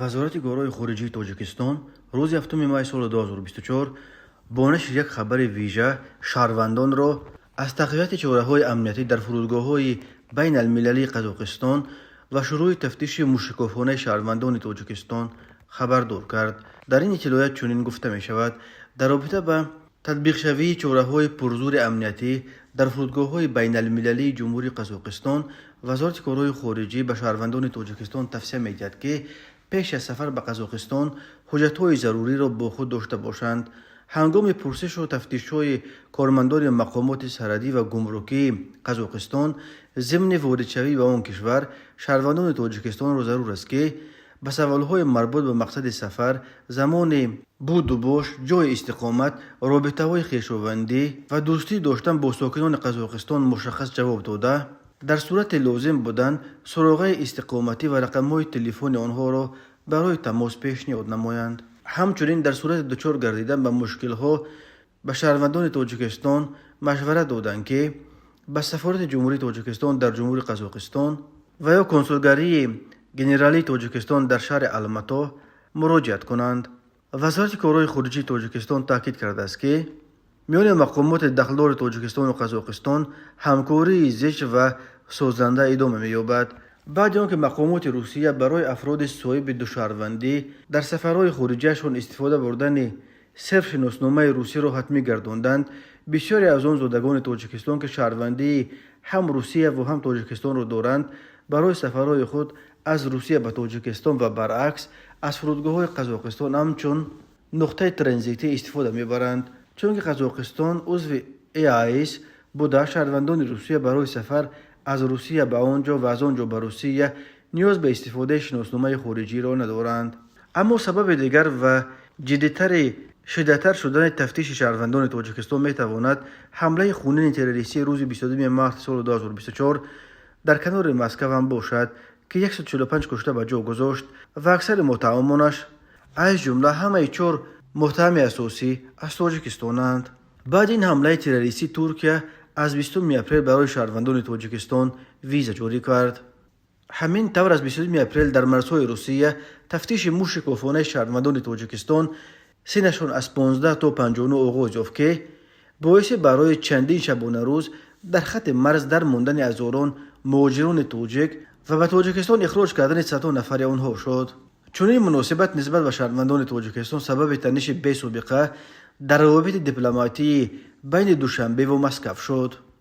Вазорати корҳои хориҷии Тоҷикистон рӯзи 7 май соли 2024 бо нашри як хабари вижа шаҳрвандонро аз тақвияти чораҳои амниятӣ дар фурудгоҳҳои байналмилалии Қазоқистон ва шурӯи тафтиши мушикофонаи шаҳрвандони Тоҷикистон хабардор кард. Дар ин иттилоят чунин гуфта мешавад: дар робита ба татбиқшавии чораҳои пурзури амниятӣ дар фурудгоҳҳои байналмилалии Ҷумҳурии Қазоқистон, Вазорати корҳои хориҷӣ ба шаҳрвандони Тоҷикистон тавсия медиҳад, ки пеш аз сафар ба Қазоқистон ҳуҷҷатҳои заруриро бо худ дошта бошанд. Ҳангоми пурсишу тафтишҳои кормандони мақомоти сарҳадӣ ва гумрукии Қазоқистон зимни воридшавӣ ба он кишвар, шаҳрвандони Тоҷикистонро зарур аст, ки ба саволҳои марбут ба мақсади сафар, замони будубош, ҷойи истиқомат, робитаҳои хешовандӣ ва дӯстӣ доштан бо сокинони Қазоқистон мушаххас ҷавоб дода, дар сурати лозим будан суроғаи истиқоматӣ ва рақамҳои телефони онҳоро барои тамос пешниҳод намоянд. Ҳамчунин, дар сурати дучор гардидан ба мушкилҳо ба шаҳрвандони Тоҷикистон машварат доданд, ки ба сафорати Ҷумҳурии Тоҷикистон дар Ҷумҳурии Қазоқистон ва ё консулгарии генералии Тоҷикистон дар шаҳри Алмато муроҷиат кунанд. Вазорати корҳои хориҷии Тоҷикистон таъкид кардааст, ки миёни мақомоти дахлдори Тоҷикистону Қазоқистон ҳамкории зич ва созанда идома меёбад. Баъди он ки мақомоти Русия барои афроди соҳиби душаҳрвандӣ дар сафарҳои хориҷиашон истифода бурдани сирф шиносномаи русиро ҳатмӣ гардонданд, бисёре аз он зодагони Тоҷикистон, ки шаҳрвандии ҳам Русия ва ҳам Тоҷикистонро доранд, барои сафарҳои худ аз Русия ба Тоҷикистон ва баръакс аз фурудгоҳҳои Қазоқистон ҳамчун нуқтаи транзитӣ истифода мебаранд. Чунки Қазоқистон узви ЕАЭС буда, шаҳрвандони Русия барои сафар аз Русия ба он ҷо ва аз он ҷо ба Русия ниёз ба истифодаи шиносномаи хориҷиро надоранд. Аммо сабаби дигар ва ҷиддитари шиддаттар шудани тафтиши шаҳрвандони Тоҷикистон метавонад ҳамлаи хунини террористии рӯзи 22 марти соли 2024 дар канори Москав ҳам бошад, ки 145 кушта ба ҷо гузошт ва аксари муттаҳамонаш, аз ҷумла ҳамаи чор муттаҳами асосӣ, аз Тоҷикистонанд. Баъди ин ҳамлаи террористӣ Туркия аз 20 апрел барои шаҳрвандони Тоҷикистон виза ҷорӣ кард. Ҳамин тавр, аз 22 апрел дар марзҳои Русия тафтиши мушикофонаи шаҳрвандони Тоҷикистон синнашон аз 15 то 59 оғоз ёфт, ки боиси барои чандин шабонарӯз дар хатти марз дар мондани ҳазорон муҳоҷирони тоҷик ва ба Тоҷикистон ихроҷ кардани садҳо нафари онҳо шуд. Чунин муносибат нисбат ба шаҳрвандони Тоҷикистон сабаби таниши бесобиқа дар равобити дипломатии байни Душанбе ва Москав шуд.